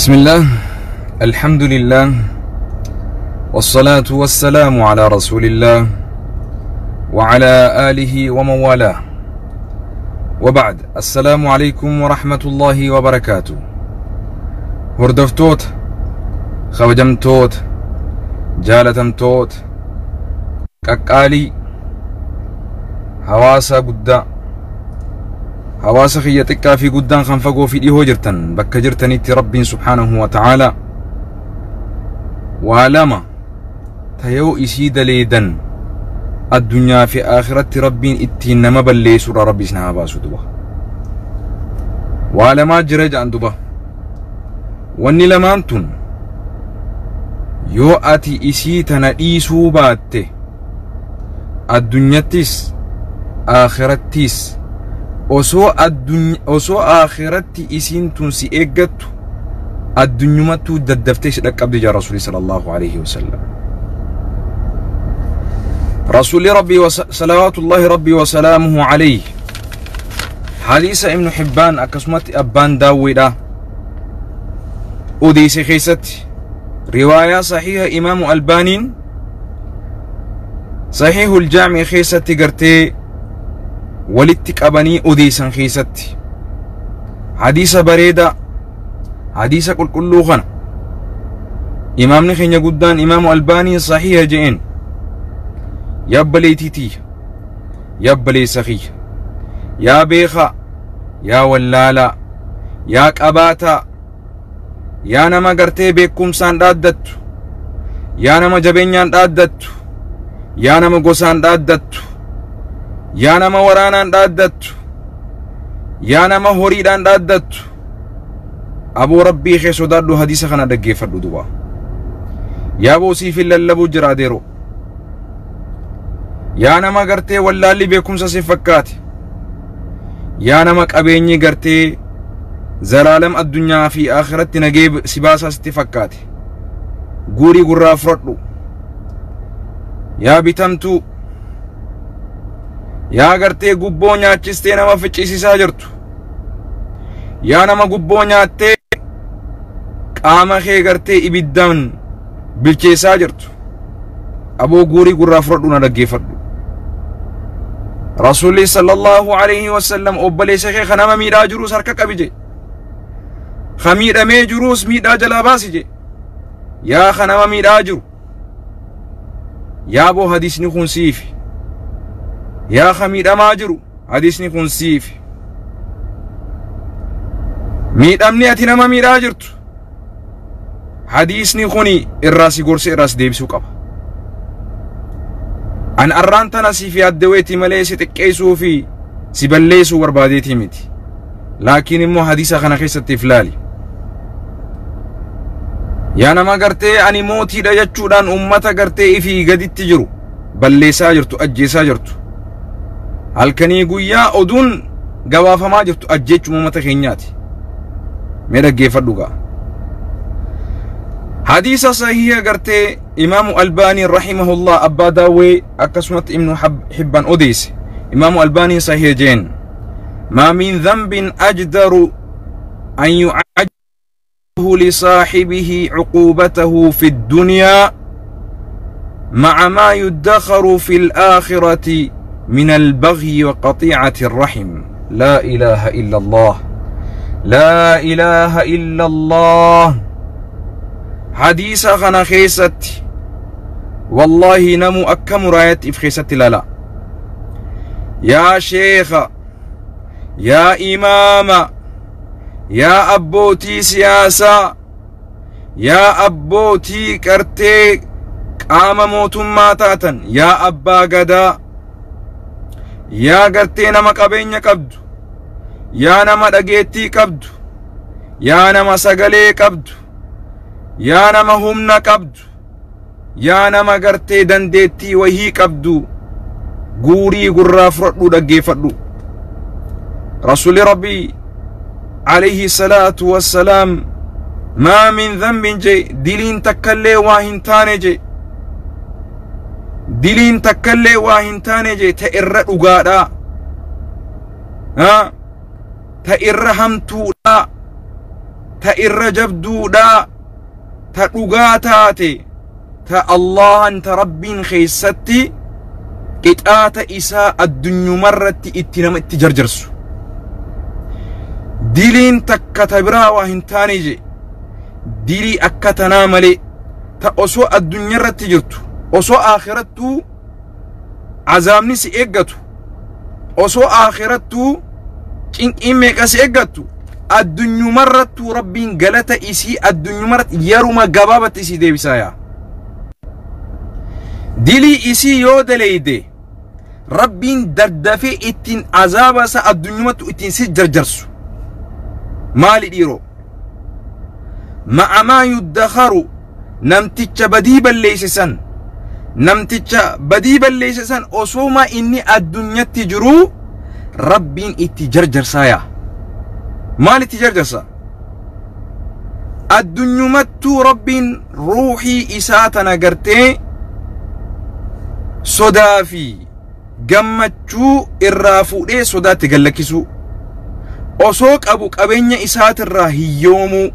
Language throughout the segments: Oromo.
بسم الله، الحمد لله، والصلاة والسلام على رسول الله وعلى آله ومن والاه. وبعد، السلام عليكم ورحمة الله وبركاته. Hordoftoota kabajamtoota jaalatamtoota qaqqaalii hawaasa guddaa, hawaasa kiyya xiqqaa fi guddaan kan fagoo fi dhihoo jirtan, bakka jirtanitti Rabbiin subhaanahu wa ta'aalaa waa lama tayoo isii daleedan addunyaa fi akhiratti Rabbiin ittiin nama balleessuudha. Rabbi isin haa baasu. Duba waa lamaa jira jedhan. Duba wanni lamaan tun yoo ati isii tana dhiisuu baatte, addunyattis akhirattis, osoo akhiratti isiin tun si eeggattu, addunyumattuu daddaftee si dhaqqabdi jaa Rasuuli sallallahu alaihi wasallam. Rasuuli Rabbii salawaatullahi Rabbii wasalaamuhu alayhi hadiisa Ibnu Hibbaan akkasumatti abbaan daawweedha odeesse keessatti, riwaayaa sahiha Imaamu Albaaniin Sahiihul Jaamii keessatti gartee walitti qabanii odeessan keessatti, hadiisa bareedaa, hadiisa qulqulluu kana imaamni keenya guddaan Imaamu Albaaniin sahiha je'een. Yaa obboleettii tiyya, yaa obboleessa kiyya, yaa beekaa, yaa wallaalaa, yaa qabaataa, yaa nama gartee beekumsaan dhaaddattu, yaa nama jabeenyaan dhaaddattu, yaa nama gosaan dhaaddattu, yaa nama waraanaan dhaaddattu, yaa nama horiidhaan dhaaddattu, aboo Rabbii kee sodaadhu, hadiisa kana dhaggeeffadhu. Duba yaa boosiif hin lallabuu jira adeero. Yaa nama gartee wallaalli beekumsa si fakkaate, yaa nama qabeenyi gartee zalaalam addunyaa fi akhiratti nagee si baasaa sitti fakkaate, guurii gurraa fudhadhu. Yaa bitamtuu, yaa gartee gubboo nyaachistee nama ficcisiisaa jirtu, yaa nama gubboo nyaattee qaama kee gartee ibiddaan bilcheessaa jirtu, aboo guurii gurraa fudhadhu, na dhaggeeffadhu. Rasuulli sallallahu alaihi wasallam obboleessa kee kan nama miidhaa jiruus harka qabi je, ka miidhamee jiruus miidhaa jalaa baasi je. Yaa ka nama miidhaa jiru, yaa boo, hadiisni kun siifi. Yaa ka miidhamaa jiru, hadiisni kun siifi. Miidhamni ati nama miidhaa jirtu, hadiisni kuni irraa si gorsee irraa si deebisuu qaba. An arraan tana siif yaaddeweeti malee si xiqqeessuu fi si balleessuu barbaadeetii miti. Laakiin immoo hadiisa kana keessatti if laali. Yaa nama gartee ani mootiidha jechuudhaan ummata gartee ifii gaditti jiru balleessaa jirtu, ajjeesaa jirtu, halkanii guyyaa oduun gabaafamaa jirtu ajjeechuma ummata keenyaati, mee dhaggeeffadhu gaa. Hadiisa sahiha gartee Imaamu Albaanii rahimahullah, abbaa daawwee akkasumatti Ibnu Hibban odeesse, Imaamu Albaaniin sahiha jeen: ما من ذنب أجدر أن يعجله لصاحبه عقوبته في الدنيا مع ما يدخر في الآخرة من البغي وقطيعة الرحم. لا إله إلا الله، لا إله إلا الله. حديث kana keessatti والله namu akka muraayatti if keessatti lala. Yaa sheekha, yaa imaama, yaa abbootii siyaasaa, yaa abbootii qartee qaama mootummaa taatan, yaa abbaa gadaa, yaa gartee nama qabeenya qabdu, yaa nama dhageettii qabdu, yaa nama sagalee qabdu, yaa nama humna qabdu, yaa nama gartee dandeettii wahii qabdu, guurii gurraa fudhadhu, dhaggeeffadhu. Rasuuli Rabbii alayhi salaatu wassalaam ما من ذنب je, diliin takkallee waa hin taane je, diliin takkallee waa hin taane je, ta irra dhugaadha, ta irra hamtuudha. Ta irra jabduudha, ta dhugaa taate, ta Allahan ta Rabbiin keessatti qixaata isaa addunyumarratti itti nama itti jarjarsu. Diliin takka ta biraa waa hin taane je, dilii akka tanaa malee ta osoo addunyaarratti jirtu, osoo akhirattuu azaabni si eeggatu, osoo akhirattuu cinqiin meeqa si eeggattu, addunyumarrattuu Rabbiin galata isii addunyumarratti yeruma gabaabatti isii deebisaa yaa. Dilii isii yoo daleyde Rabbiin daddafee ittiin azaaba isaa addunyumattu ittiin si jarjarsu. Maali dhiiroo? Ma'a maa yuddakharu, namticha badii balleeyse san, namticha badii balleeyse san osoma inni addunyatti jiruu Rabbiin itti jarjarsaa yaa. Maal itti jarjarsa? Addunyumattuu Rabbiin ruuhii isaa tana gartee sodaa fi gammachuu irraa fuudhee sodaatti gallakkisuu, osoo qabu qabeenya isaatirraa hiyyoomuu,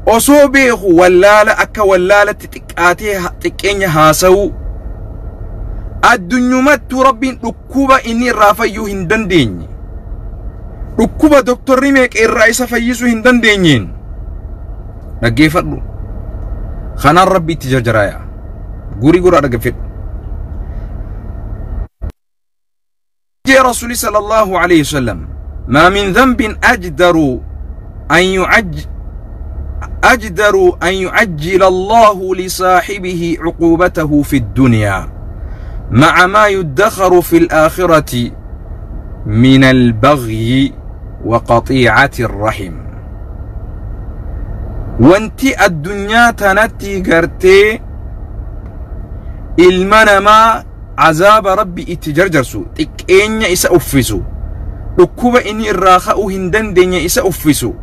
osoo beeku wallaala akka wallaalatti xiqqaatee xiqqeenya haasa'uu, addunyumattuu Rabbiin dhukkuba inni irraa fayyuu hin dandeenye, dhukkuba doktorri meeqa irraa isa fayyisuu hin dandeenyeen dhaggeeffadhu. Kanaan Rabbi itti jarjaraaya. Gurii guraa dhaggeeffadhu. Jee Rasuuli sallallahu alayhi wasallam, maa min dhanbin ajdaru an yu'ajj ajdaru an yu'ajjila Allahu li saahibihi uqubatahu fi dunya ma'a ma yuddakharu fi al-akhirati min al-baghyi wa qati'ati ar-rahim. Wanti addunyaa tanatti gartee ilma namaa azaaba Rabbi itti jarjarsu, xiqqeenya isa uffisu, dhukkuba inni irraa ka'uu hin dandeenye isa uffisu,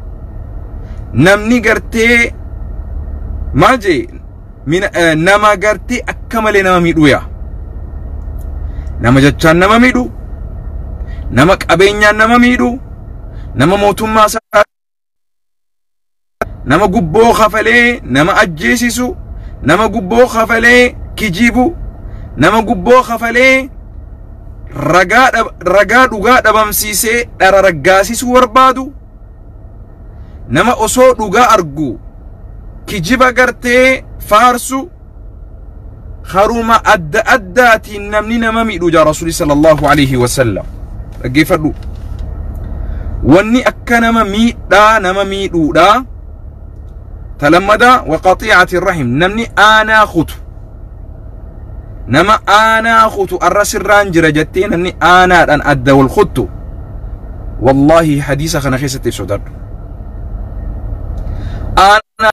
namni gartee maal jee nama gartee akka malee nama miidhuu yaa, nama jechaan nama miidhu, nama qabeenyaan nama miidhu, nama mootummaa isaa, nama gubboo kafalee nama ajjeesisu, nama gubboo kafalee kijibu, nama gubboo kafalee ragaa dhugaa dhabamsiisee dhara raggaasisuu barbaadu, nama osoo dhugaa argu kijiba gartee faarsu, haruma adda addaatiin namni nama miidhu jaa Rasuuli sallallahu alayhi wasallam. Dhaggeeffadhu. Wanni akka nama miidhaa nama miidhuudha. Talammada waqaxiicati rahim, namni aanaa kutu, nama aanaa kutu arra sirraan jira jettee namni aanaadhaan adda wal kuttu, wallaahi hadiisa kana keessatti sodaadhu. Aanaa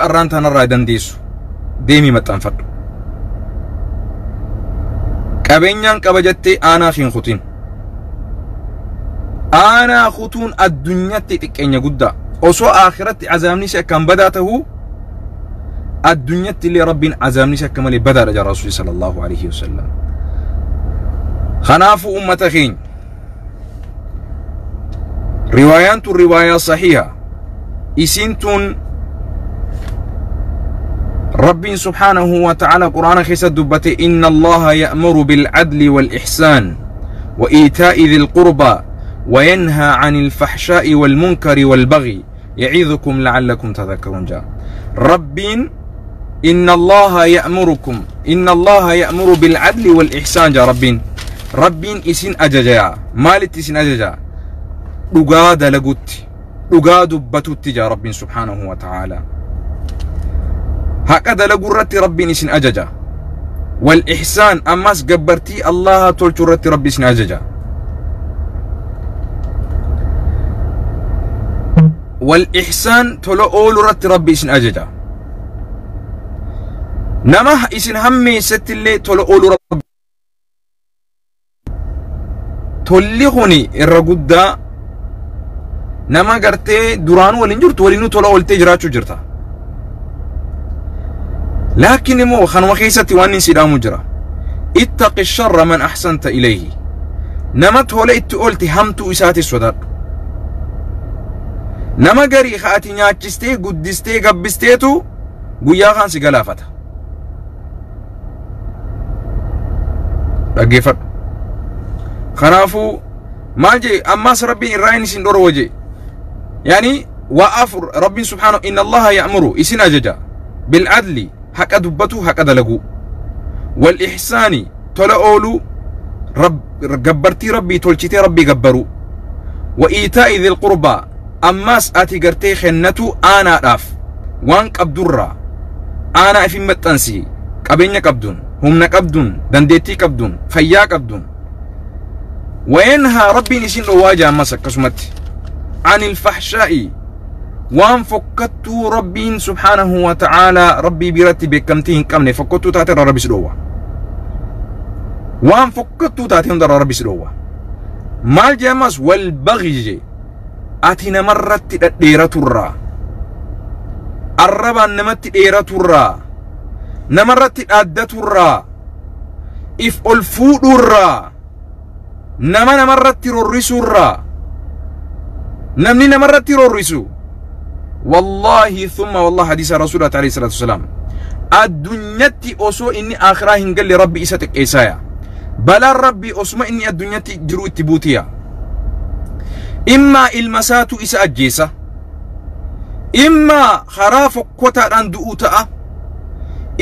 arraan tanarraa dandeessu deemii maxxanfadhu. Qabeenyaan qaba jettee aanaa hin kutin. Aanaa kutuun addunyatti xiqqeenya guddaa. Osoo akhiratti azaabni si akkaan badaa tahuu, addunyatti illee Rabbiin azaabni si akka malee badaadha jaa Rasuuli sallallahu alaihi wasallam. Kanaafuu ummata keenya, riwaayaan tun riwaayaa sahiha. Isiin tun Rabbiin subhaanahu wa ta'ala Qur'aana keessa dubbate, inna Allaha ya'muru bil'adli wal ihsaan wa iitaa'i dhil qurbaa wa yanhaa 'anil fahshaa'i wal munkari wal baghi ya'iidhukum la'allakum tadhakkaruun jaa. Rabbiin inna Allaha ya'murukum, inna Allaha ya'muru bil'adli wal ihsaan jaa Rabbiin. Rabbiin isin ajaja. Maalitti isin ajaja? Dhugaa dalagutti, dhugaa dubbatutti jaa Rabbiin subhaanahu wa ta'ala. Haqa dalaguu irratti Rabbiin isin ajaja. Wal ihsaan, ammas gabbartii Allaha tolchuu irratti Rabbi isin ajaja. Wal ihsaan, tola ooluu irratti Rabbi isin ajaja. Nama isin hammeessetti illee tola ooluu Rabbi. Tolli kuni irra guddaa nama gartee duraanuu waliin jirtu waliinuu tola ooltee jiraachuu jirta. Laakiin immoo kanuma keessatti waan inni si dhaamu jira. Ittaqi sharra man ahsanta ilayhi. Nama tola itti oolte hamtuu isaatis sodaadhu. Nama garii ati nyaachistee guddistee gabbisteetu guyyaa kaan si galaafata. Dhaggeeffadhu. Kanaafuu maal jee ammaas Rabbiin irraa inni isin dhorwa jee. Yaani waa afur Rabbiin subhaanahu inna Allaha ya'muru isin ajaja bil'adli haqa dubbatu haqa dalaguu wal ihsaani tola ooluu gabbartii Rabbii tolchitee Rabbii gabbaruu wa iitaa'i dhil qurbaa ammaas ati gartee kennatu aanaadhaaf waan qabdurraa aanaa ifin maxxansi qabeenya qabduun humna qabduun dandeettii qabduun fayyaa qabduun wayanhaa Rabbiin isin dhowwaa jaa ammas akkasumatti anil fahshaa'i waan fokkattuu Rabbiin subhaanahu wa ta'aalaa Rabbii biratti beekamtii hin qabne fokkattuu taate irraa Rabbi si dhowwa. Waan fokkattuu taate hunda irraa Rabbi si dhowwa. Maal jee ammas wal baghi jee ati namarratti dhadheeraturraa arrabaan namatti dheeraturraa namarratti dhaaddaturraa if ol fuudhuurraa nama namarratti rorrisuurraa namni namarratti rorrisu wallaahi thumma wallahi hadiisa rasuulaati alayhi salaatu wasalaam addunyatti osoo inni akhiraa hin galle Rabbi isa xiqqeessaaya balaan Rabbi osuma inni addunyatti jiru itti buutiya immaa ilma isaatu isa ajjeesa immaa karaa fokkotaadhaan du'uu ta'a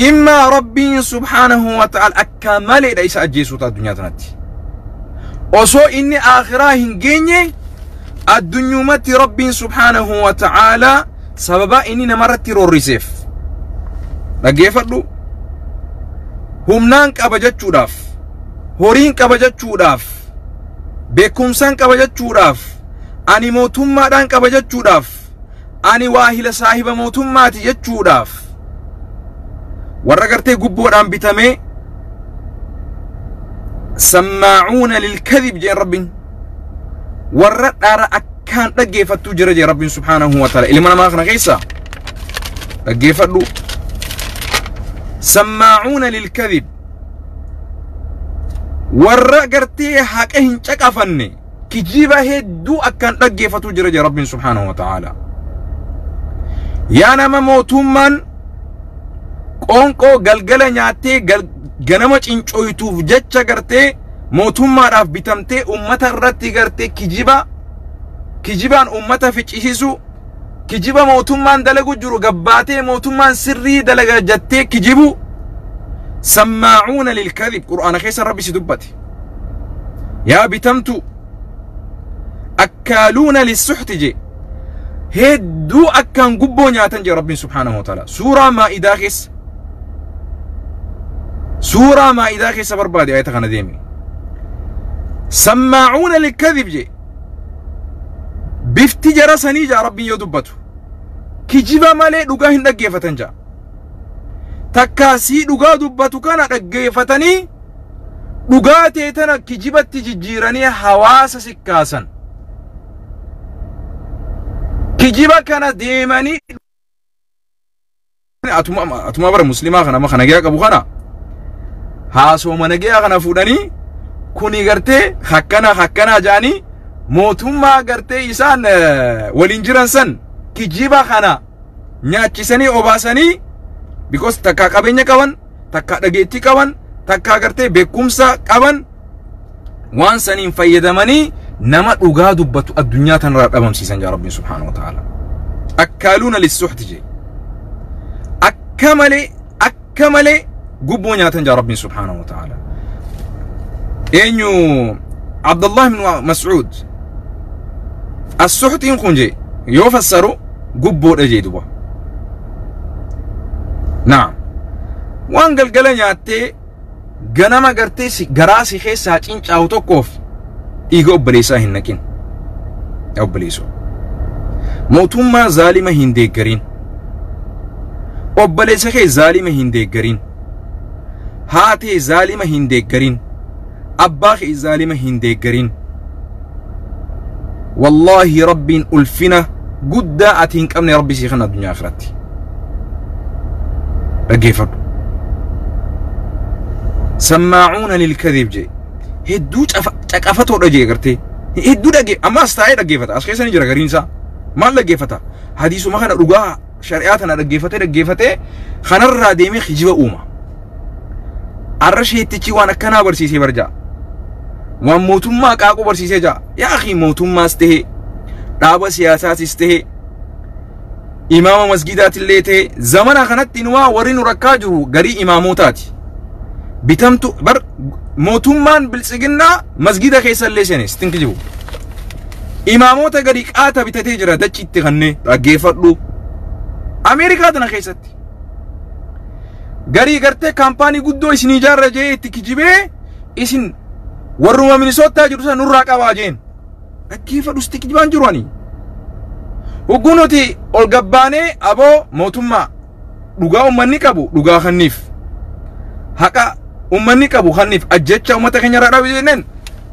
immaa Rabbiin subhaanahu wa ta'ala akka maleedha isa ajjeesuu ta'a addunyaa tanatti osoo inni akhiraa hin geenye addunyumatti Rabbiin subhaanahu wa ta'ala sababa inni namarratti roorriseef dhaggeeffadhu humnaan qaba jechuudhaaf horiin qaba jechuudhaaf beekumsaan qaba jechuudhaaf ani mootummaadhaan qaba jechuudhaaf ani waahila saahiba mootummaati jechuudhaaf warra gartee gubboodhaan bitamee sammaacuuna lilkadib jeen Rabbiin warra dhara akkaan dhaggeeffattuu jira jee Rabbiin subhaanahu wa ta'ala ilma namaa kana keessa dhaggeeffadhu sammaacuuna lilkadib warra gartee haqa hin caqafanne kijiba hedduu akkaan dhaggeeffatuu jira jee Rabbiin subhaanahu wa ta'ala yaa nama mootummaan qoonqoo galgala nyaattee ganama cincooytuuf jecha gartee mootummaadhaaf bitamtee ummata irratti gartee kijibaan ummata ficcisiisu kijiba mootummaan dalagu jiru gabbaatee mootummaan sirrii dalaga jettee kijibu sammaacuuna lilkadib qur'aana keessa Rabbi si dubbate yaa bitamtu akkaaluuna lissuxti je hedduu akkaan gubboo nyaatan jee Rabbiin subhaanahu wa ta'ala suuraa maa'idaa keessa suuraa maa'idaa keessa barbaade ayata kana deemi sammaacuuna lilkadib je bifti jara sanii jaa Rabbiin yoo dubbatu kijiba malee dhugaa hin dhaggeeffatan jaa takkaa sii dhugaa dubbatu kana dhaggeeffatanii dhugaa ta'e tana kijibatti jijjiiranii hawaasa sikkaasan kijiba kana deemanii atuma bara muslimaa kana kana nagaa qabu kana haasoma nagaa kana fuudhanii kuni gartee hakkana hakkanaa jaanii mootummaa gartee isaan waliin jiran san kijiba kana nyaachisanii obaasanii because takkaa qabeenya qaban takkaa dhageettii qaban takkaa gartee beekumsa qaban waan saniin fayyadamanii nama dhugaa dubbatu addunyaa tanarraa dhabamsiisan jaa Rabbiin subhaanahu wa ta'ala akkaaluuna lissuxti jee akka malee gubboo nyaatan jaa Rabbiin subhaanahu wa ta'ala eenyu Abdullah ibn Mas'ud as-suxtiin kun jee yoo fassaru gubboodha jee duba naam waan galgala nyaattee ganama gartee garaa si keessaa cincaa'u tokkoof dhiiga obboleessaa hin naqin yaa obboleessoo mootummaa zaalima hin deeggarin obboleessa kee zaalima hin deeggarin haatee zaalima hin deeggarin abbaa kee zaalima hin deeggarin wallaahi Rabbiin ulfina guddaa ati hin qabne Rabbi sii kana addunyaa akhiratti dhaggeeffadhu sammaacuuna lilkadib jee hedduu caqafatoodha jee gartee hedduu dhagge amma as taa'ee dhaggeeffata as keessa ni jira gariin isaa Maal dhaggeeffata? Hadiisuma kana dhugaa shari'aa tana dhaggeeffatee dhaggeeffatee kanarraa deemee kijiba uuma. Arra sheettichi waan akkanaa barsiisee barjaa. Waan mootummaa qaaquu barsiisee jaa. Yaa akhi, mootummaas tahe, dhaaba siyaasaatis tahe, imaama masgidaatillee tahe, zamana kanatti inumaa warri nu rakkaa jiru garii imaamotaati. Bitamtu bar mootummaan biltsiginnaa masgida keessa illee seene sitin kijibu. Imaamota gadi qaata bitatee jira dachiitti kannee dhaggeeffadhu. Ameerikaa tana keessatti. Garii gartee kaampaanii guddoo isin ijaarra jee itti kijibee isin warruma Minisootaa jiru sana nurraa qabaa jeen. Dhaggeeffadhu, sitti kijibaan jiru ani. Hogguu nuti ol gabbaanee aboo mootummaa dhugaa uummanni qabu dhugaa kanniif. Haqa uummanni qabu kanniif ajjecha uummata keenya irraa dhaabe jenneen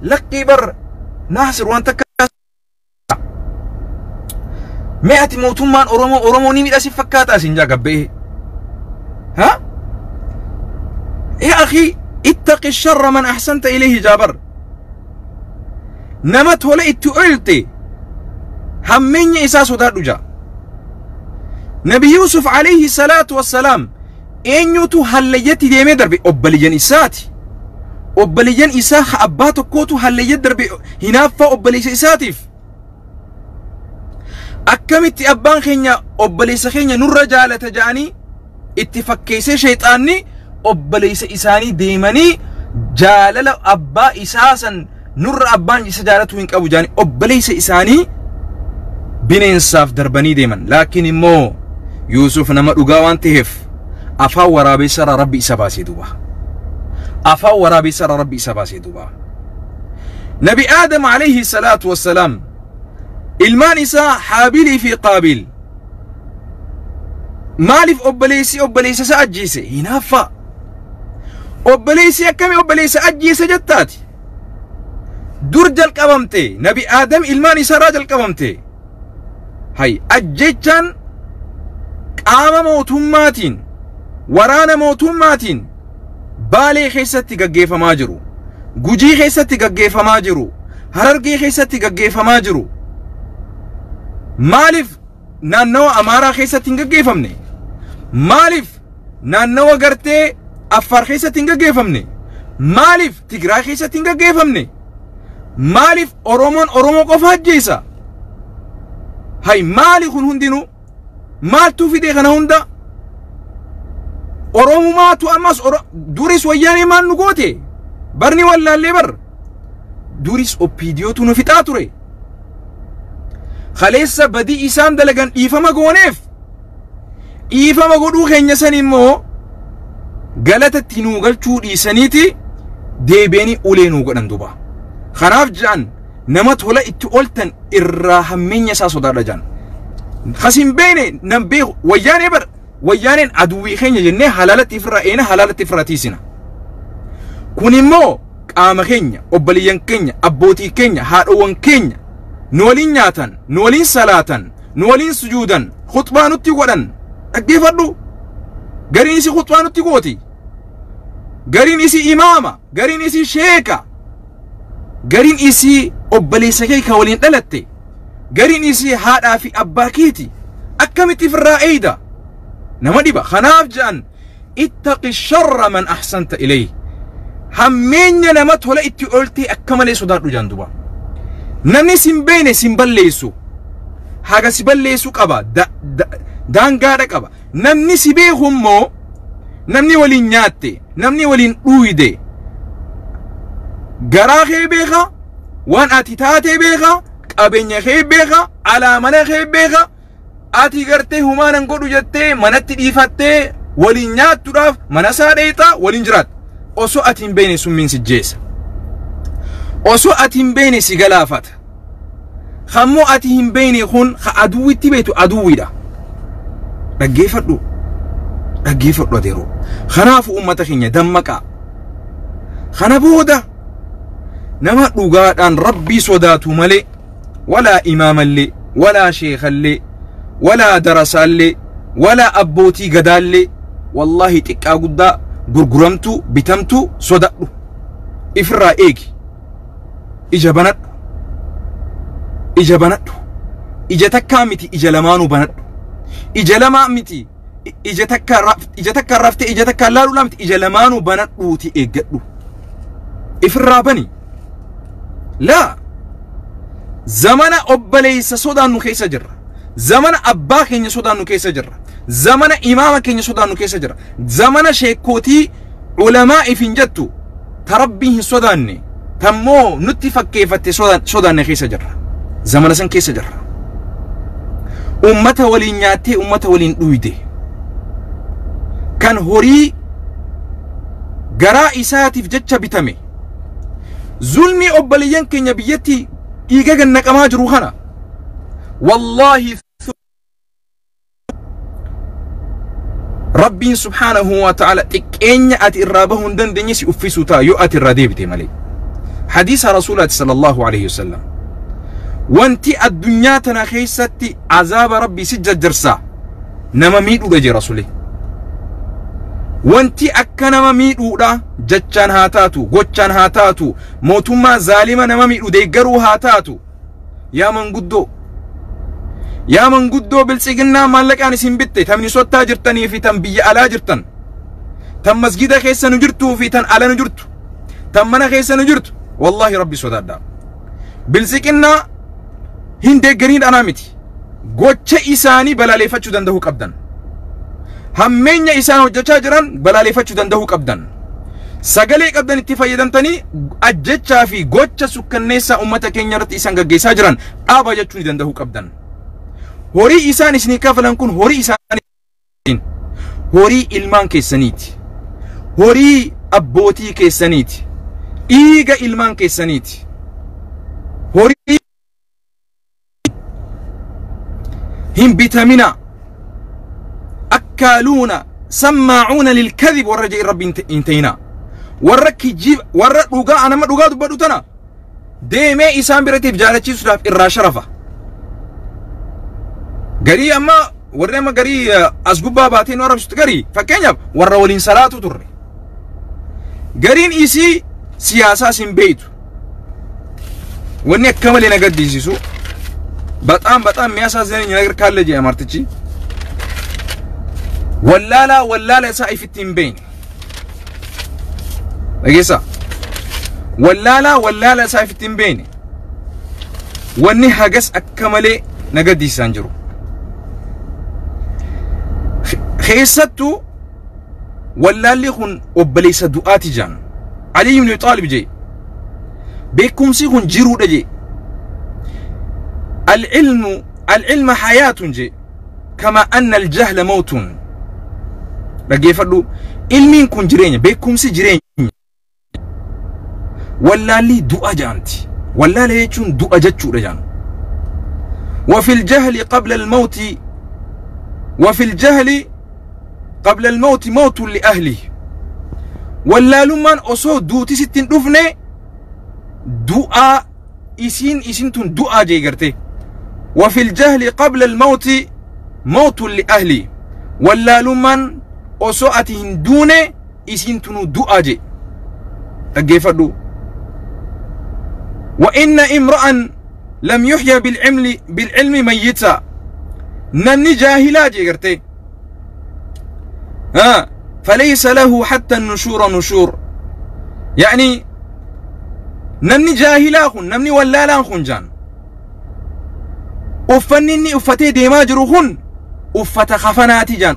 lakkii bar Naasir waan takka mee ati mootummaan Oromoo Oromoo ni miidha si fakkaata isin jaa gabbee. Ha? يا أخي، اتق الشر من أحسنت إليه جابر. Nama tola itti oolte hammeenya isaa sodaadhu jaa. Nabi Yusuf عليه الصلاة والسلام eenyutu hallayyatti deemee darbe? Obboleeyyan isaati. Obboleeyyan isaa ha abbaa tokkootu hallayya darbe hinaaffaa obboleessa isaatiif. Akkamitti abbaan keenya obboleessa keenya nurra jaalata ja'anii itti fakkeessee sheexaanni obboleessa isaanii deemanii jaalala abbaa isaa san nurra abbaan isa jaalatu hin qabu ja'anii obboleessa isaanii bineensaaf darbanii deeman. Laakiin immoo Yuusuf nama dhugaa waan ta'eef afaan waraabessarraa Rabbi isa baasee duuba. Afaan waraabessarraa Rabbi isa baasee duuba. Nabi Aadam عليه الصلاة والسلام ilmaan isaa Haabilii fi Qaabiil maaliif obboleessi obboleessa isa ajjeese? Hinaaffaa. Obboleessi akkami obboleessa ajjeese jettaati? Dur jalqabamte, Nabi Aadam ilmaan isaarraa jalqabamte. Hay, ajjechaan qaama mootummaatiin, waraana mootummaatiin Baalee keessatti gaggeeffamaa jiru, Gujii keessatti gaggeeffamaa jiru, Harargee keessatti gaggeeffamaa jiru. Maaliif naannawa Amaaraa keessatti hin gaggeeffamne? Maaliif naannawa gartee Affaar keessatti hin gaggeeffamne? Maaliif Tigraay keessatti hin gaggeeffamne? Maaliif Oromoon Oromoo qofa ajjeesa? Hay, maali kun hundinuu? Maaltu fide kana hunda? Oromumaatu ammas duris wayyaanee maal nu goote? Barni wallaallee bar. Duris OPDOtu nu fixaa ture. Kaleessa badii isaan dalagan dhiifama gooneef. Dhiifama godhuu keenya san immoo galatatti nuu galchuu dhiisaniiti deebi'anii ulee nuu godhan duuba. Kanaaf ja'an nama tola itti ooltan irraa hammeenya isaa sodaadha ja'an. Kasin beene nan beeku wayyaanee bar, wayyaaneen aduwwii keenya jennee halaalatti ifirraa eena, halaalatti ifirraa tiisina. Kun immoo qaama keenya, obboleeyyan keenya, abbootii keenya, haadhowwan keenya nu waliin nyaatan, nu waliin salaatan, nu waliin sujuudan, khutbaa nutti godhan. Dhaggeeffadhu. Gariin isii khutbaa nutti gooti. Gariin isii imaama, gariin isii sheeka, gariin isii obboleessa kee ka waliin dhalatte, gariin isii haadhaa fi abbaa keeti. Akkamitti ifirraa eeyda? Nama dhiba. Kanaaf ja'an اتق الشر من أحسنت إليه. Hammeenya nama tola itti ooltee akka malee sodaadhu jaan duba. Namni sin beene sin balleessu. Haga si balleessu qaba. Daangaadha qaba. Namni si beeku immoo, namni waliin nyaatte, namni waliin dhuuyde, garaa kee beeka, waan ati taatee beeka, qabeenya kee beeka, alaa mana kee beeka, ati gartee humaanan godhu jettee manatti dhiifattee waliin nyaattuudhaaf mana isaa dheexaa waliin jiraatta. Osoo ati hin beekne summiin si jeessa. Osoo ati hin beekne si galaafata. Kammoo ati hin beekne kun ka aduwwitti beektu aduwwiidha. Dhaggeeffadhu. Dhaggeeffadhu adeeroo. Kanaafuu uummata keenya dammaqaa. Kana booda nama dhugaadhaan Rabbii sodaatu malee walaa imaamallee, walaa sheekallee, walaa darasaallee, walaa abbootii gadaallee, wallaahi xiqqaa guddaa gurguramtuu bitamtuu sodadhu. Ifirraa eegi. Ija banadhu. Ija banadhu. Ija takkaa miti, ija lamaanuu banadhu. Ija lamaa miti, ija takka raftee ija takka laaluudhaa miti, ija lamaanuu banadhuuti eeggadhu. Ifirraa bani. Laa, zamana obboleessa sodaannu keessa jirra. Zamana abbaa keenya sodaannu keessa jirra. Zamana imaama keenya sodaannu keessa jirra. Zamana sheekootii ulamaa ifin jettu ta Rabbii hin sodaanne tammoo nutti fakkeeffatte sodaanne keessa jirra. Zamana san keessa jirra. Ummata waliin nyaattee ummata waliin dhuyde, kan horii garaa isaatiif jecha bitame, zulmii obboleeyyan keenya biyyatti dhiiga gannaqamaa jiru kana, wallaahi Rabbiin subhaanahu wa ta'ala xiqqeenya ati irraa bahuu hin dandeenye si uffisuu ta'a yoo ati irraa deebite malee. Hadiisa Rasuulaati sallallahu alaihi wasallam. Wanti addunyaa tana keessatti azaaba Rabbii si jajjarsaa nama miidhuudha jee Rasuuli. Wanti akka nama miidhuudha jechaan haa taatu, gochaan haa taatu, mootummaa zaalima nama miidhu deeggaruu haa taatu. Yaa manguddoo, yaa manguddoo biltsiginnaa maallaqaan isin bitte, tan Minisottaa jirtanii fi tan biyya alaa jirtan, tan masgida keessa nu jirtuu fi tan ala nu jirtu, tan mana keessa nu jirtu, wallaahi Rabbi sodaadhaa. Biltsiginnaa hin deeggariin anaa miti. Gocha isaanii balaaleffachuu danda'uu qabdan. Hammeenya isaan hojjechaa jiran balaaleffachuu danda'uu qabdan. Sagalee qabdan itti fayyadamtanii ajjechaa fi gocha sukkanneessaa uummata keenya irratti isaan gaggeessaa jiran dhaabaa jechuu ni danda'uu qabdan. Horii isaan isinii kafalan kun horii isaanii, horii ilmaan keessaniiti. Horii abbootii keessaniiti. Dhiiga ilmaan keessaniiti. Horii hin bitamina. Akkaaluuna sammaacuuna lilkadhib warra jedhin Rabbi hin ta'inaa. Warra kijiba, warra dhugaa anama dhugaa dubbadhu tana deemee isaan birattiif jaalachiisuudhaaf irraa sharafa. Garii amma warri amma garii as gubbaa baatee nu arrabsitu garii fakkeenyaaf warra waliin salaatu turre. Gariin isii siyaasaas hin beeytu. Wanni akka malee na gaddisiisu በጣም በጣም የሚያሳዝነኝ ነገር ካለ ጀ አማርትቺ ወላላ ወላላ isaa ifitti hin beeyne. Dhageessaa, wallaalaa wallaala isaa ifitti hin beeyne. Wanni hagas akka malee na gaddisiisan jiru. Keessattuu wallaalli kun obboleessa du'aati jaan. Ali ibn Xaalib jee beekumsi kun jiruudha jee. العلم حياة جي كما أن الجهل موت. رجيفدو علمين كون جرين بكم سي جرين ولا لي دعاء جانتي ولا لي يجون دعاء جتشو رجان. وفي الجهل قبل الموت، وفي الجهل قبل الموت موت لأهله. ولا لمن أصو دوتي ستين دفنة دعاء إسين إسين تون دعاء جي. وفي الجهل قبل الموت موت لأهلي. ولا لمن أصوأتهن دون إسين تنو دعاء أجيفدو. وإن امرأ لم يحيى بالعلم ميتا. نمني جاهلا جيغرتي ها فليس له حتى النشور نشور. يعني نمني جاهلا خن نمني ولالا خن جان uffanni uffatee deemaa jiru kun uffata kafanaati jaan,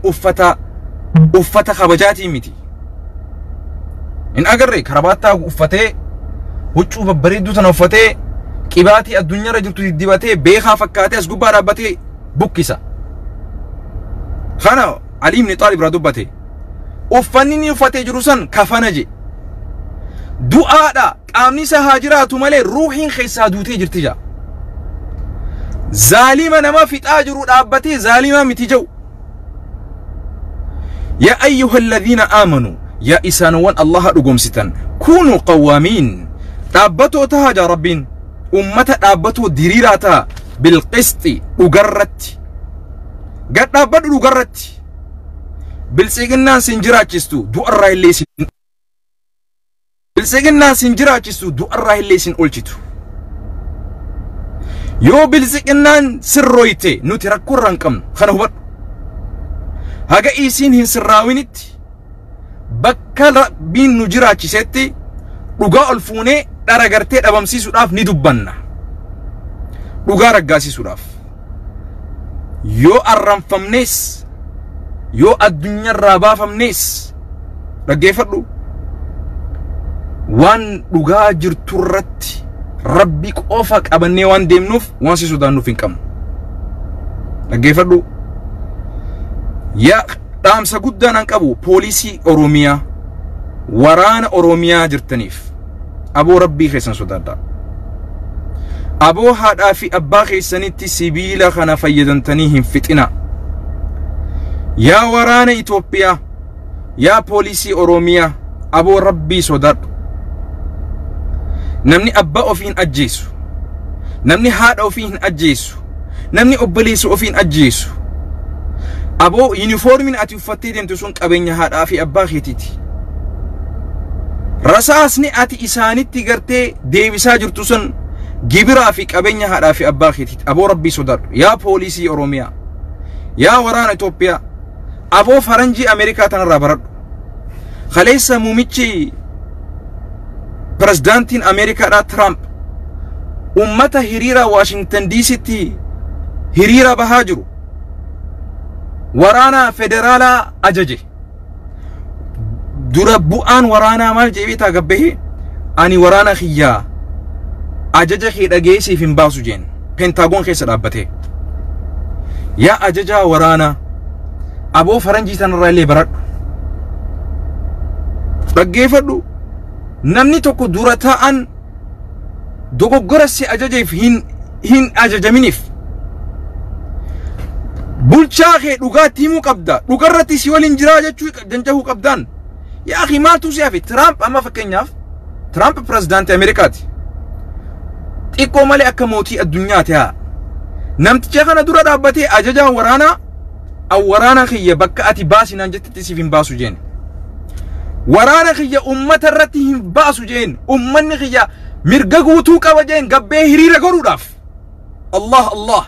uffata kabajaatii miti. Hin agarree karabaattaa uffatee huccuu babbareedduu tana uffatee qibaatii addunyaarra jirtu diddibatee beekaa fakkaatee as gubbaa dhaabbatee bukkisa. Kana Ali ibn Xaalib irraa dubbate. Uffanni inni uffatee jiru san kafana je. Du'aadha, qaamni isaa haa jiraatu malee ruuhiin keessaa duutee jirti jaa. Zaalima nama fixaa jiru dhaabbatee zaalima miti jedhu. Yaa ayyuha alladhiina aamanuu, yaa isaanowwan Allaha dhugomsitan, kunuu qawwaamiin, dhaabbatoo tahaa jaa Rabbiin, ummata dhaabbatoo diriiraa taha, bilqisxi dhugarratti. Gad dhaabbadhu dhugarratti. Biltsiginnaan sin jiraachistu du'arraa illee isin, biltsiginnaan sin jiraachistu du'arraa illee isin oolchitu. Yoo bilziqinnaan sirrooyte nuti rakkoo irraa hin qabnu kana hubadhu. Haga isiin hin sirraawinitti bakka Rabbiin nu jiraachisetti dhugaa ol fuunee dhara gartee dhabamsiisuudhaaf ni dubbanna. Dhugaa raggaasisuudhaaf. Yoo arranfamnes yoo addunyaarraa baafamnes dhaggeeffadhu. Waan dhugaa jirturratti Rabbi qofa qabannee waan deemnuuf waan si sodaannuuf hin qabnu. Dhaggeeffadhu. Yaa dhaamsa guddaa nan qabu poolisii Oromiyaa waraana Oromiyaa jirtaniif aboo Rabbii keessan sodaadhaa. Aboo haadhaa fi abbaa keessanitti sibiila kana fayyadamtanii hin fixina. Yaa waraana Itoophiyaa, yaa poolisii Oromiyaa, aboo Rabbii sodaadhu. Namni abbaa ofii hin ajjeesu. Namni haadha ofii hin ajjeesu. Namni obboleessa ofii hin ajjeesu. Aboo yuunifoormiin ati uffattee deemtu sun qabeenya haadhaa fi abbaa keetiiti. Rasaasni ati isaanitti gartee deebisaa jirtu sun gibiraa fi qabeenya haadhaa fi abbaa keetiiti. Aboo Rabbii sodaadhu. Yaa poolisii Oromiyaa. Yaa waraana Itoophiyaa. Aboo faranjii Ameerikaa tanarraa baradhu. Kaleessa muumichi pirezidaantiin Ameerikaadhaa Tiraamp ummata hiriira Waashingtan DCtti hiriira bahaa jiru waraana federaalaa ajaje. Dura bu'aan waraanaa maal jedhee beektaa gabbahee ani waraana kiyyaa ajaja kee dhageessiif hin baasu jeen Pentaagoon keessa dhaabbatee. Yaa ajajaa waraanaa aboo faranjii tanarraa illee baradhu. Dhaggeeffadhu. Namni tokko dura taa'an dogoggora si ajajeef hin ajajaminiif. Bulchaa kee dhugaatti himuu qabda. Dhugarratti si waliin jiraa jechuu danda'uu qabdaan. Yaa akhi maaltu si hafe? Tiraamp amma fakkeenyaaf Tiraamp pirezidaantii Ameerikaati. Xiqqoo malee akka mootii addunyaati haa. Namticha kana dura dhaabbatee ajajaan waraanaa waraana kiyya bakka ati baasi naan jettetti siif hin baasu jeen. Waraana kiyya ummata irratti hin baasu jeen. Ummanni kiyya mirga guutuu qaba jeen gabbee hiriira godhuudhaaf. Allah Allah.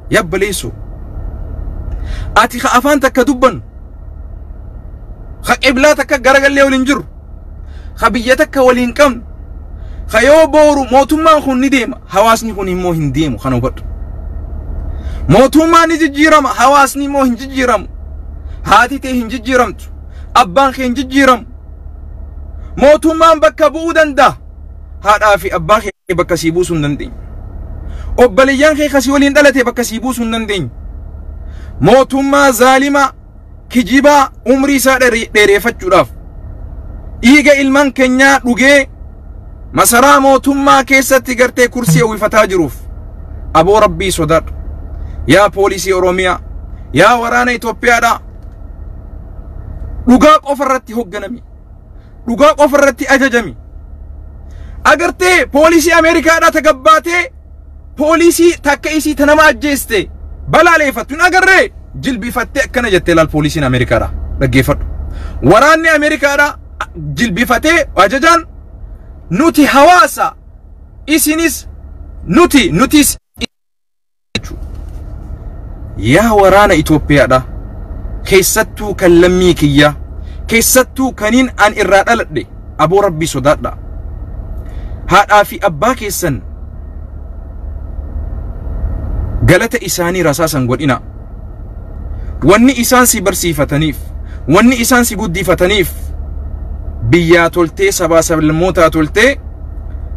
Yabbaleessu. Ati ka afaan takka dubbannu. Ka qiblaa takka garagallee waliin jiru. Ka biyya takka waliin qabnu. Ka yoo booru mootummaan kun ni deema. Hawaasni kun immoo hin deemu kana hubadhu. Mootummaan ni jijjiirama. Hawaasni immoo hin jijjiiramu. Haati tee hin jijjiiramtu. Abbaan kee hin jijjiiramu. Mootummaan bakka bu'uu danda'a. Haadhaa fi abbaa kee bakka sii buusuu hin dandeenye. Obboleeyyan kee kasii waliin dhalate bakka sii buusuu hin dandeenye. Mootummaa zaalimaa kijibaa umrii isaa dheereeffachuudhaaf dhiiga ilmaan keenyaa dhugee masaraa mootummaa keessatti gartee kursii uwwifataa jiruuf aboo Rabbii sodaadhu. Yaa poolisii Oromiyaa, yaa waraana Itoophiyaadhaa dhugaa qofa irratti hoogganami. Dhugaa qofa irratti ajajami. Agartee poolisii Ameerikaadhaa tagabbaatee poolisii takka isii ta nama ajjeeste balaaleeffattu hin agarree jilbifattee akkana jettee laal poolisiin Ameerikaadhaa dhaggeeffadhu. Waraanni Ameerikaadhaa jilbifatee ajajaan nuti hawaasa isinis nuti nutis yaa waraana Itoophiyaadhaa keessattuu kan lammii kiyyaa keessattuu kaniin an irraa dhaladhe aboo Rabbii sodaadha. Haadhaa fi abbaa keessan galata isaanii rasaasan godhina. Wanni isaan si barsiifataniif, wanni isaan si guddifataniif biyyaa toltee sabaa sablammootaa toltee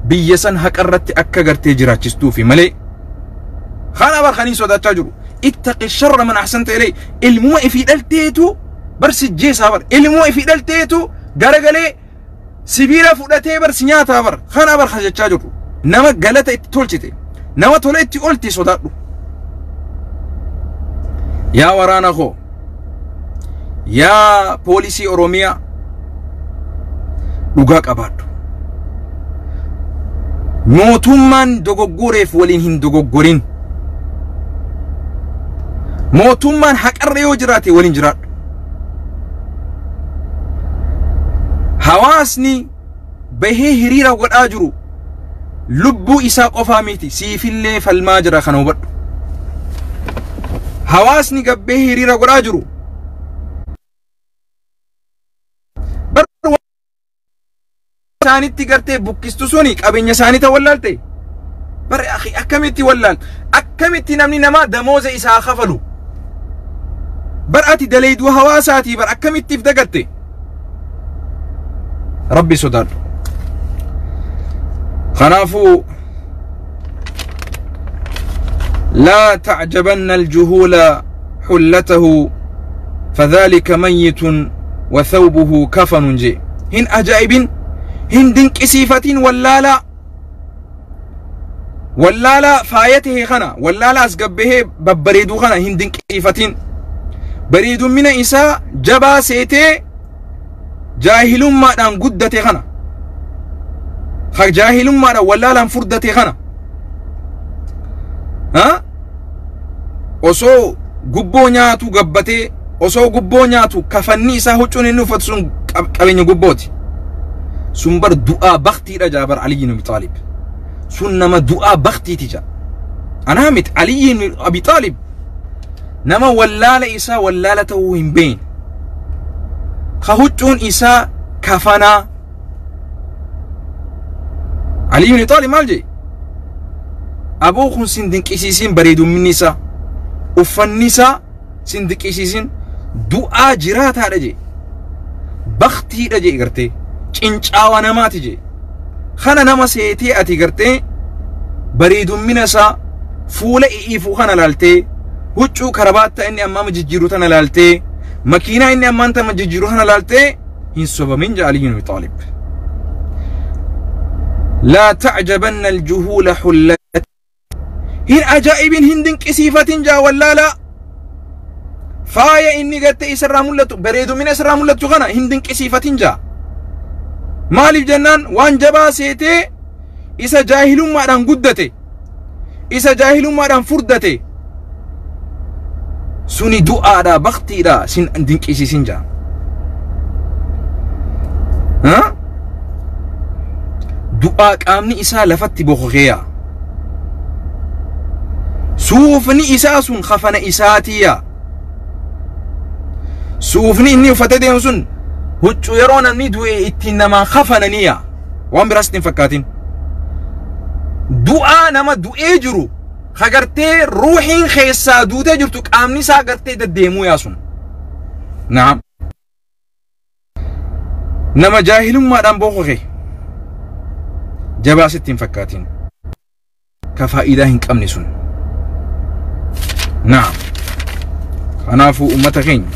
biyya san haqarratti akka gartee jiraachistuufi malee. Kana bar kaniin sodaachaa jiru. Ittaqi sharra man ahsanta ilay. Ilmuma ifii dhalteetu bar si jeesaa bar. Ilmuma ifii dhalteetu garagalee sibiila fudhatee bar si nyaataa bar. Kana bar jechaa jiru. Nama galata itti tolchite. Nama tola itti olte sodaadhu. Yaa waraana koo. Yaa poolisii Oromiyaa. Dhugaa qabaadhu. Mootummaan dogoggoreef waliin hin dogoggorin. Mootummaan haqarra yoo jiraate waliin jiraadhu. Hawaasni bahee hiriira godhaa jiru Lubbuu isaa qofaa miti, siifillee falmaa jira. Kana hubadhu. Hawaasni gabbee hiriira godhaa jiru bar isaanitti gartee bukkistu suni qabeenya isaanii ta'u wallaalte bar. Akhi, akkamitti wallaal? Akkamitti namni namaa damooza isaa kafalu bar? Ati daleeyduu hawaasaatii bar, akkamittiif dagatte? Rabbi sodaadhu. Kanaafuu لا تعجبن الجهول حلته فذلك ميت وثوبه كفن جي. Hin ajaa'ibin, hin dinqisiifatin wallaalaa, wallaalaa faayatee kana, wallaalaa as gabbahee babbareeduu kana hin dinqisiifatin. Bareedummina isaa jabaa seetee jaahilummaadhaan guddate kana, ka jaahilummaadhaan wallaalaan furdate kana, ha osoo gubboo nyaatu gabbatee, osoo gubboo nyaatu, kafanni isaa, huccuun inni uffatu sun qabeenya gubbooti sun bar du'aa baktiidha jaa bar. Aliyyi ibn Abi Xaalib sun nama du'aa baktiiti jaa. Anaa miti, Aliyyi ibn Abi Xaalib. Nama wallaala isaa wallaala ta'uu hin beekne, ka huccuun isaa kafanaa, Aliyyi ibn Xaalib maal jee? Aboo, kun sin dinqisiisin, bareedumminni isaa, uffanni isaa sin dinqisiisin, du'aa jiraataadha jee, baktiidha jee, gartee cincaawa namaati jee. Kana nama seetee ati gartee bareedummina isaa, fuula i'ifuu kana laaltee, huccuu karabaatta inni ammaama jijjiiru tana laaltee, makiinaa inni ammaan tama jijjiiru tana laaltee hin sobamin jaa Aliyyi ibn Abi Xaalib. لا تعجبن الجهول حلت, hin ajaa'ibin, hin dinqisiifatin jaa wallaalaa. Faaya inni gartee isarraa mul'atu, bareedumina isarraa mul'atu kana hin dinqisiifatin jaa. Maaliif jennaan, waan jabaa seetee isa jaahilummaadhaan guddate, isa jaahilummaadhaan furdate suni du'aadha, baktiidha, sin dinqisiisin jaa. Ha? Du'aa qaamni isaa lafatti bokokeeya, suufni isaa sun kafana isaatiya. Suufni inni uffatee deemu sun huccuu yeroo namni du'e ittiin namaa kafananiya, waan biraas ittiin fakkaatin. Du'aa nama du'ee jiru, hagartee ruuxiin keessaa duutee jirtu, qaamni isaa gartee deddeemuu yaa sun. Naam, nama jaahilummaadhaan bokoke jabaa sitti hin fakkaatin, ka faayidaa hin qabne sun. Naam, kanaafuu ummata keenya,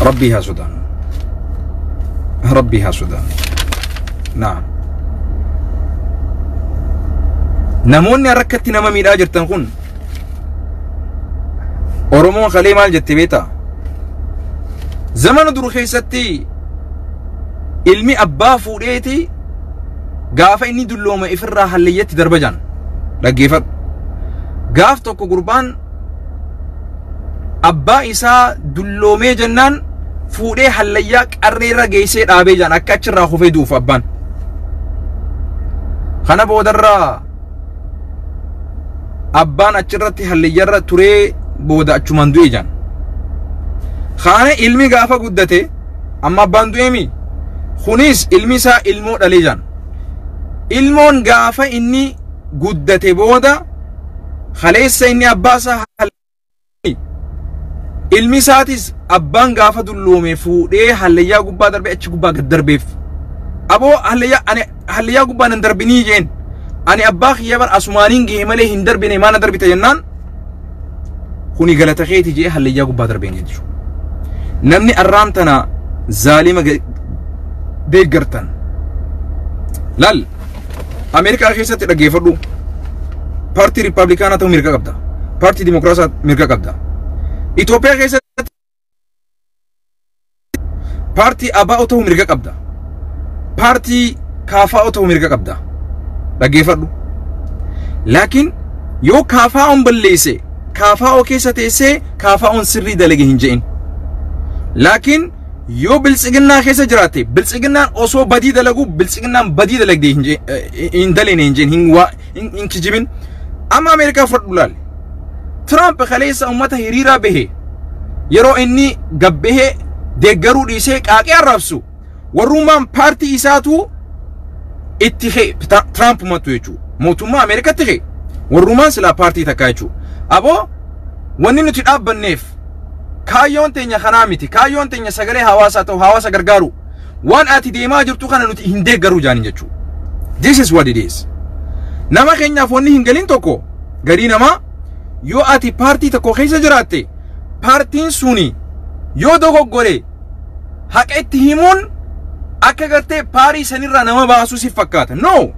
Rabbii haa sodaannu, Rabbii haa sodaannu. Naam, namoonni har'akkatti nama miidhaa jirtan kun, Oromoon kalee maal jette beektaa? Zamana dur keessatti ilmi abbaa fuudheeti gaafa inni dulloome ifirraa hallayyatti darba jaan. Dhaggeeffadhu. Gaaf tokko gurbaan abbaa isaa dulloomee jennaan fuudhee hallayyaa qarreerra geessee dhaabee jaan, akka achirraa kufee du'uuf abbaan. Kana boodarraa abbaan achirratti hallayyarra turee booda achumaan du'e jaan. Kana ilmi gaafa guddate, amma abbaan du'eemi, kunis ilmi isaa ilmoo dhalee jaan. Ilmoon gaafa inni guddate booda, kaleessa inni abbaa isaa, ilmi isaatis abbaan gaafa dulloome fuudhee hallayyaa gubbaa darbee achi gubbaa gad darbeef. Aboo, hallayyaa ani hallayyaa gubbaa nan darbinii jeen. Ani abbaa kiyya bar asumaaniin gahe malee hin darbine, maana darbite jennaan, kuni galata keeti jee hallayyaa gubbaa darbeen jechuudha. Namni arraan tana zaalima deeggartan. Laal, Ameerikaa keessatti, dhaggeeffadhu, paartii Riippaabilikaanaa ta'uu mirga qabda. Paartii Dimokiraasaa mirga qabda. Itoophiyaa keessatti paartii ABO ta'uu mirga qabda. Paartii KFO ta'uu mirga qabda. Dhaggeeffadhu. Laakiin yoo KFO'n balleesse, KFO keessa teessee KFO'n sirrii dalage hin je'in. Laakiin Yoo Biltsiginnaa keessa jiraatte, Biltsiginnaan osoo badii dalagu, Biltsiginnaan badii dalagdee hin daline hin jeen, hin kijibin. Amma Ameerikaa fudhadhu laal. Trump kaleessa ummata hiriiraa bahe yeroo inni gabbahee deeggaruu dhiisee qaaqee arrabsu, warrummaan paartii isaatu itti kee Trump mattu jechuudha. Mootummaa Ameerikaatti kee warrummaan silaa paartii takkaa jechuudha. Aboo, wanni nuti dhaabbanneef kaayyoon teenya kanaa miti. Kaayyoon teenya sagalee hawaasaa ta'u, hawaasa gargaaru. Waan ati deemaa jirtu kana nuti hin deeggaruu jaanin jechuudha. This is what it is. Nama keenyaaf wanni hin galin tokko, garii namaa, yoo ati paartii tokko keessa jiraatte, paartiin suni yoo dogoggore haqa itti himuun akka gartee paarii sanirraa nama baasuu si fakkaata. No!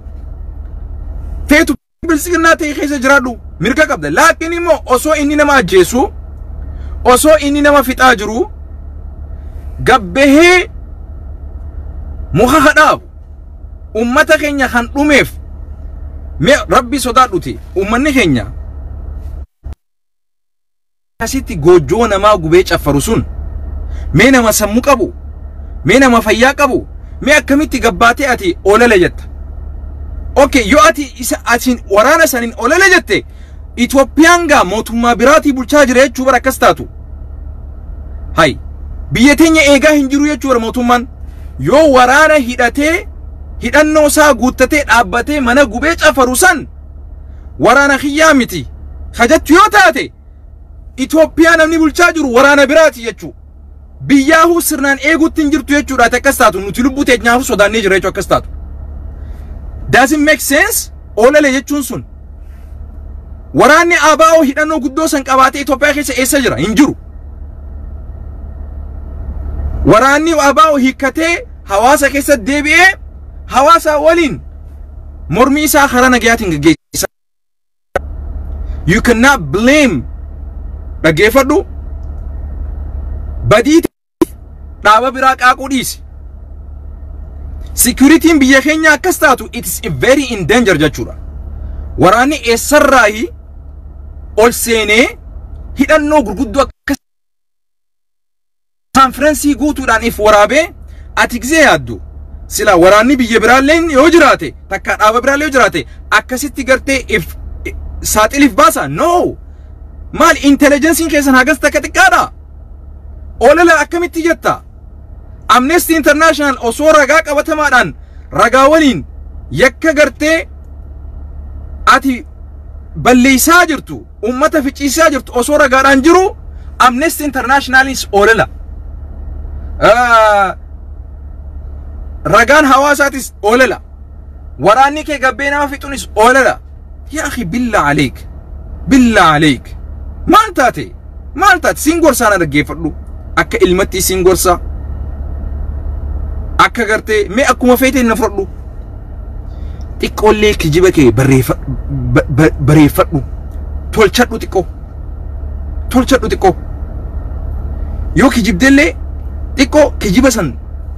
Feetu Biltsiginnaa ta'e keessa jiraadhu, mirga qabda. Laakiin immoo osoo inni nama ajjeesu, osoo inni nama fixaa jiru, gabbahee muka hadhaabu, ummata keenya kan dhumeef, mee Rabbi sodaadhuti, ummanni keenya akkasitti goojjoo namaa gubee caffaru sun, mee nama sammuu qabu, mee nama fayyaa qabu, mee akkamitti gabbaatee ati olala jetta? Okay, yoo ati isa atiin waraana saniin olala jette, Itoophiyaan gaa mootummaa biraatii bulchaa jira jechuu bara akkas taatu. Hay, biyya teenya eegaa hin jiru jechuu bara mootummaan. Yoo waraana hidhatee, hidhannoo isaa guuttatee dhaabbatee mana gubee cafaru san waraana kiyyaa miti kajattu yoo taate, Itoophiyaa namni bulchaa jiru waraana biraati jechuu. Biyyaahuu sirnaan eeguutti hin jirtu jechuudha ati akkas taatu. Nuti lubbuu teenyaafuu sodaannee jira jechuu akkas taatu. Does it make sense? Olale jechuun sun. Waraanni ABO hidhannoo guddoo san qabaatee Itoophiyaa keessa eessa jira? Hin jiru. Waraanni ABO hiikkatee hawaasa keessa deebi'ee hawaasa waliin mormii isaa karaa nagayaatiin gaggeessa. You cannot blame, dhaggeeffadhu, badii dhaaba biraa qaaquu dhiisi. Security'n biyya keenya akkas taatu, it is very in danger jechuudha. Waraanni eessarraayi ol seenee hidhannoo gurguddoo akkas kaanfirensii guutuudhaan if waraabee, ati gizee yaaddu, sila waraanni biyya biraallee yoo jiraate, takka dhaaba biraallee yoo jiraate, akkasitti gartee if saaxiliif baasa? No. Maal, intelligence'n keessan hagas takka xiqqaadha? Olala akkamitti jetta? Amnesty International osoo ragaa qabatamaadhaan, ragaa waliin yakka gartee ati balleessaa jirtu, ummata ficciisaa jirtu osoo ragaadhaan jiru, Amnesty Internationalis olala. Ragaan hawaasaatis olala. Waraanni kee gabbee nama fixunis olala. Yaa akhi, billaa aleek. Billaa aleek. Maal taate? Maal taate? Siin gorsaa, na dhaggeeffadhu. Akka ilmatti siin gorsaa. Akka gartee mee akkuma feeteen na fudhadhu. Xiqqoollee kijiba kee bareeffadhu. Tolchadhu xiqqoo. Tolchadhu xiqqoo. Yoo kijibdellee xiqqoo kijiba san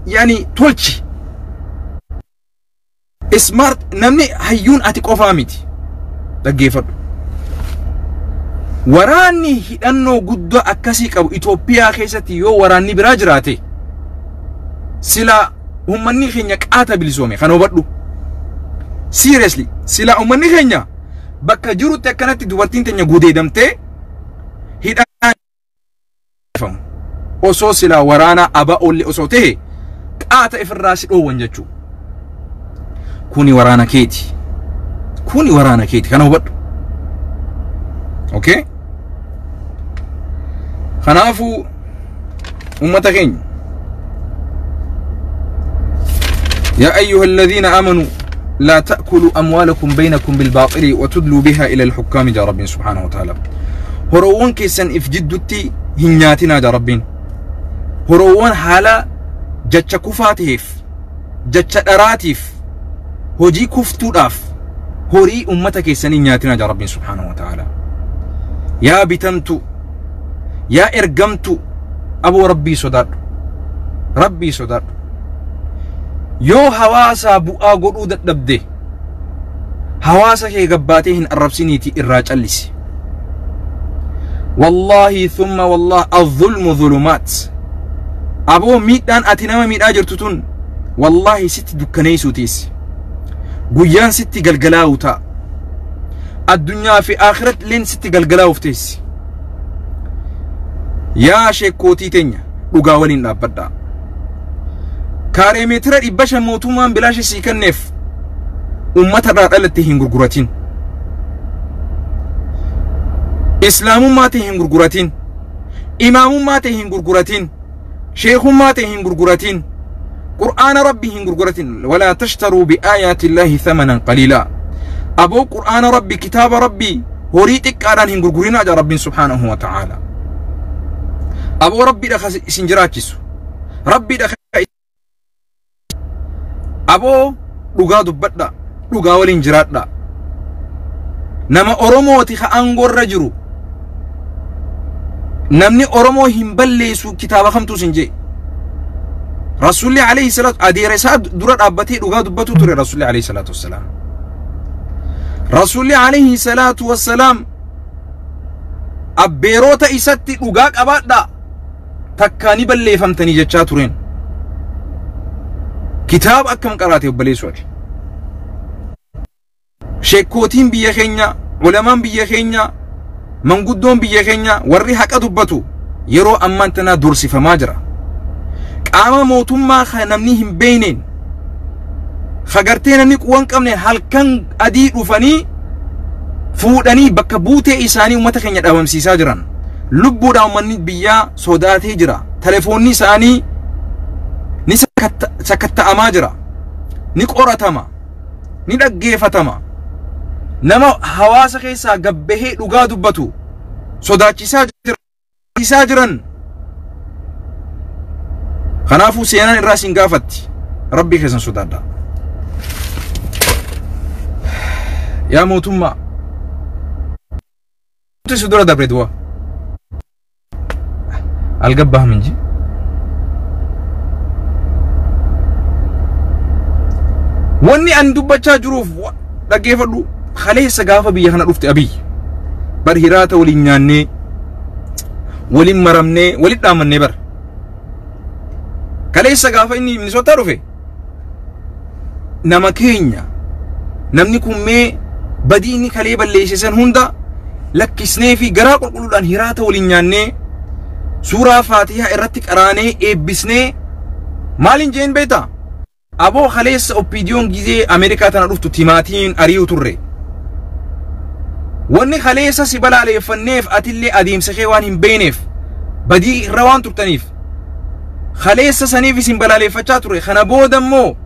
yaani tolchi. Smart namni hayyuun ati qofaa miti. Dhaggeeffadhu. Waraanni hidhannoo guddaa akkasii qabu Itoophiyaa keessatti yoo waraanni biraa jiraate, sila uummanni keenya qaata bilisoome, kan hubadhu. Seriously, sila uummanni keenya bakka jirutti akkanatti dubartiin teenya gudeedamtee hidhaan osoo sila waraana ABO'llee osoo ta'e, qaata ifirraa si dhoowwan jechuudha. Kuni waraana keeti. Kuni waraana keeti, kana hubadhu. Okay? Kanaafuu uummata keenya, يا أيها الذين آمنوا لا تأكلوا أموالكم بينكم بالباطل وتدلوا بها إلى الحكام جا رب سبحانه وتعالى. Horoowwan keessan if jiddutti hin nyaatinaa jaa Rabbiin. Horoowwan haala jecha kufaa ta'eef, jecha dharaatiif, hojii kuftuudhaaf horii ummata keessanii hin nyaatinaa jaa Rabbiin subhaanahu wa ta'ala. Yaa bitamtu, yaa ergamtu, aboo Rabbii sodaadhu. Rabbii sodaadhu. Yoo hawaasaa bu'aa godhuu dadhabde, hawaasa kee gabbaatee hin arrabsiniiti irraa callisi. Wallaahi thumma wallah, الظلم ظلمات. Aboo miidhaan ati nama miidhaa jirtu tun wallaahi sitti dukkaneessuu teessi. Guyyaan sitti galgalaa'u ta'a. Addunyaa fi akhirat illeen sitti galgalaa'uuf teessi. Yaa sheekkootii teenya dhugaa waliin dhaabbadhaa. Kaaree meetira 500 mootummaan bilaasha sii kenneef uummata irraa dhalatte hin gurguratin. Islaamummaa ta'e hin gurguratin. Imaamummaa ta'e hin gurguratin. Sheekummaa ta'e hin gurguratin. Qur'aana Rabbii hin gurguratin. Walaa tashtaruu bi'aayaati Illaahi thamanan qaliilaa. Aboo Qur'aana Rabbii kitaaba Rabbii horii xiqqaadhaan hin gurgurinaa jedha Rabbiin subhaanahu wa ta'aala. Aboo Rabbiidha kan isin jiraachisu. Rabbiidha kan aboo dhugaa dubbadha. Dhugaa waliin jiraadha. Nama Oromooti ka aangoorra jiru. Namni Oromoo hin balleessu kitaaba kamtu isin jee. Rasuulli alayhi salaatu adeera isaa dura dhaabbatee dhugaa dubbatu ture Rasuulli alayhi salaatu wassalaam. Rasuulli alayhi salaatu wassalaam abbeerota isatti dhugaa qabaadhaa takkaa ni balleeffamtanii jechaa tureen. Kitaaba akkam qaraate obboleessu ati. Sheekkootiin biyya keenya, ulamaan biyya keenya, manguddoon biyya keenya warri haqa dubbatu yeroo ammaan tanaa dursifamaa jira. Qaama mootummaa kan namni hin beekneen hagartee namni quwan hin qabne halkan adii dhufanii fuudhanii bakka buutee isaanii uummata keenya dhabamsiisaa jiran. Lubbuudhaan uummanni biyyaa sodaatee jira. Telefoonni isaanii ni sakatta'amaa jira. Ni qoratama. Ni dhaggeeffatama. Nama hawaasa keessaa gabbahee dhugaa dubbatu sodaachisaa jiran. Kanaafuu seenaan irraa isin gaafatti. Rabbii keessan sodaadhaa. Yaa mootummaa. Si dura dabre du'a. Algabbaa minji. Wanni ani dubbachaa jiruuf dhaggeeffadhu kaleessa gaafa biyya kana dhufte Abiyyi. Bar hiraata waliin nyaannee waliin maramnee waliin dhaamannee bar. Kaleessa gaafa inni Minisootaa dhufe nama keenya namni kun mee badii inni kalee balleessisan hunda lakkisnee fi garaa qulqulluudhaan hiraata waliin nyaannee suuraa Faatihaa irratti qaraanee eebbisnee maaliin jeen beektaa? Aboo kaleessa OPDOn gizee Ameerikaa tana dhuftu timaatiin ari'u turre. Wanni kaleessa si balaaleeffanneef atillee adeemsa kee waan hin beekneef badii irra waan turtaniif kaleessa saniif isin balaaleeffachaa ture. Kana booda immoo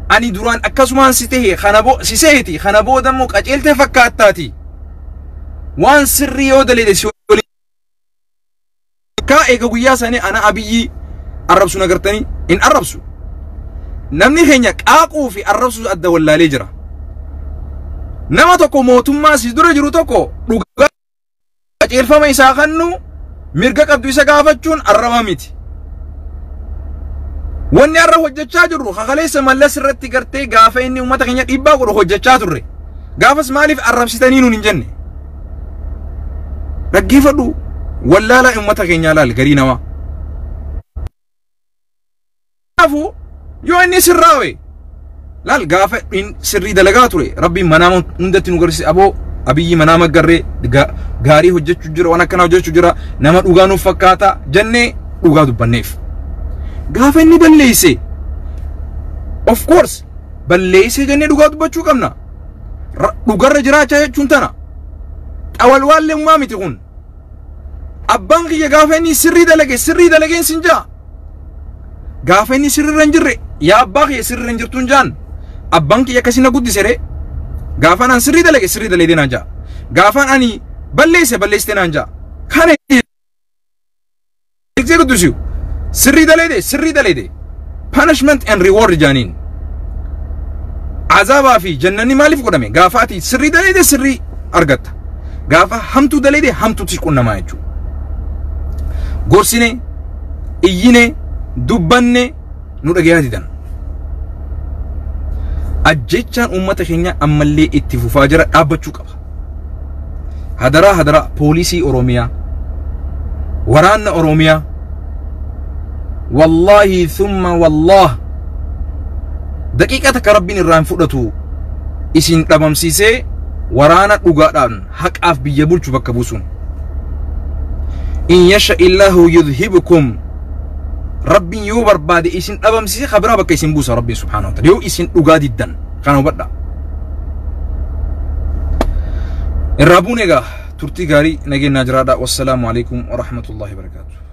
ani duraan akkasumaan si tahe si seeti kana booda immoo qaceeltee fakkaattaati. Waan sirrii yoo daleede si waliin kaa eega guyyaa sanii ana Abiyyi arrabsu nagartanii hin arrabsu. Namni keenya qaaquu fi arrabsuu adda wallaalee jira. Nama tokko mootummaa si dura jiru tokko dhugaa qajeelfama isaa kennu mirga qabdu isa gaafachuun arraba miti. Wanni arra hojjechaa jirru kaleessa Mallas irratti gartee gaafa inni uummata keenya dhiibbaa godhu hojjechaa turre. Gaafas maaliif arrabsitanii nuun hin jenne? Dhaggeeffadhu wallaalaa uummata keenyaa laal garii namaa. Kanaafuu yoo inni sirraawe laal gaafa sirrii dalagaa ture Rabbiin manaama hundatti nu garsiise aboo Abiyyi manaama garree gaarii hojjechuu jira waan akkanaa hojjechuu jira nama dhugaa nuuf fakkaata jennee dhugaa dubbanneef. Gaafa inni balleesse of course balleesse jennee dhugaa dubbachuu qabna. Dhugarra jiraachaa jechuun tana. Xawalwaallee miti kun. Abbaan kiyya gaafa inni sirrii dalage sirrii dalageen sin jaa. Gaafa inni sirriirra hin jirre yaa abbaa kiyya sirriirra hin jirtu hin jaan. Abbaan kiyya akkasii na guddise ree. Gaafaan an sirrii dalage sirrii dalagee naan jaa. Gaafaan ani balleesse balleessite naan jaa. Kana eegsee guddisiu. Sirrii dalagde sirrii dalagde. Punishment and reward jaaniin. Azaabaa fi jannanni maaliif godhame? Gaafa ati sirrii dalagde sirrii argatta. Gaafa hamtuu dalagde hamtuutu si qunnamaa jechuudha. Gorsine, iyyine, dubbanne nu dhagayaa didan. Ajjechaan uummata keenya ammallee itti fufaa jira dhaabbachuu qaba. Hadaraa hadaraa poolisii Oromiyaa, waraanna Oromiyaa, Wallaahi thumma wallaah daqiiqa takka Rabbiin irraa hin fudhatu isin dhabamsiisee waraana dhugaadhaan haqaaf biyya bulchu bakka buusuun. In yasha illahu yudhibukum, Rabbiin yoo barbaade isin dhabamsiisee kabiraa bakka isin buusa Rabbiin subhaanahu wa ta'ala yoo isin dhugaa diddan. Kana hubadha. Irraa buune egaa turtii gaarii nageenyaa jiraadha. Wassalaamu alaikum wa rahmatullahi wa barakaatuh.